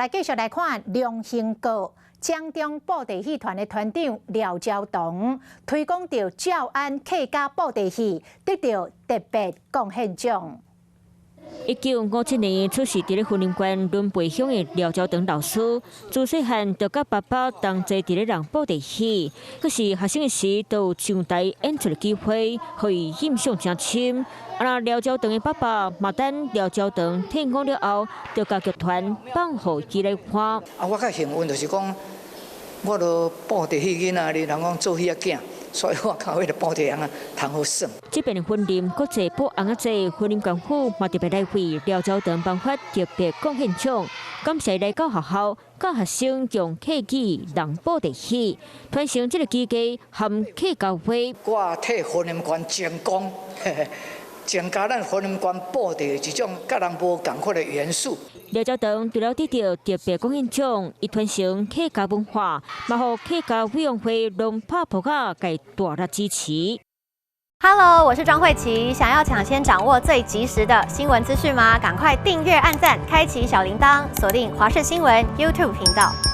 來繼續來看龍興閣江中布袋戲團的團長廖昭棠推廣著詔安客家布袋戲，得著特別貢獻獎。1957年出世佇咧雲林縣崙背鄉的廖昭棠老師，自細漢就佮爸爸同齊佇咧弄布袋戲。可是學生的時，就有上台演出的機會，予伊印象誠深。啊，若廖昭棠的爸爸嘛等廖昭棠退伍了後，就共劇團放予伊來看。啊，我較幸運就是講，我都布袋戲囡仔，你人講做戲仔囝。所以我較彼个布袋翁仔通好耍。這遍雲林國際布尪仔節，雲林縣府嘛特別來為廖昭棠頒發特別貢獻獎，感謝來到學校教學生用客語弄布袋戲，傳承這个技藝和客家話。我替雲林縣爭光，增加咱雲林縣布袋一種佮人無仝款的元素。廖昭棠除了得著特別貢獻獎，伊傳承客家文化，嘛予客家委員會攏拍噗仔，共伊大力支持。 Hello，我是莊慧琪，想要搶先掌握最及時的新聞資訊嗎？趕快訂閱、按讚、開啟小鈴鐺，鎖定華視新聞 YouTube 頻道。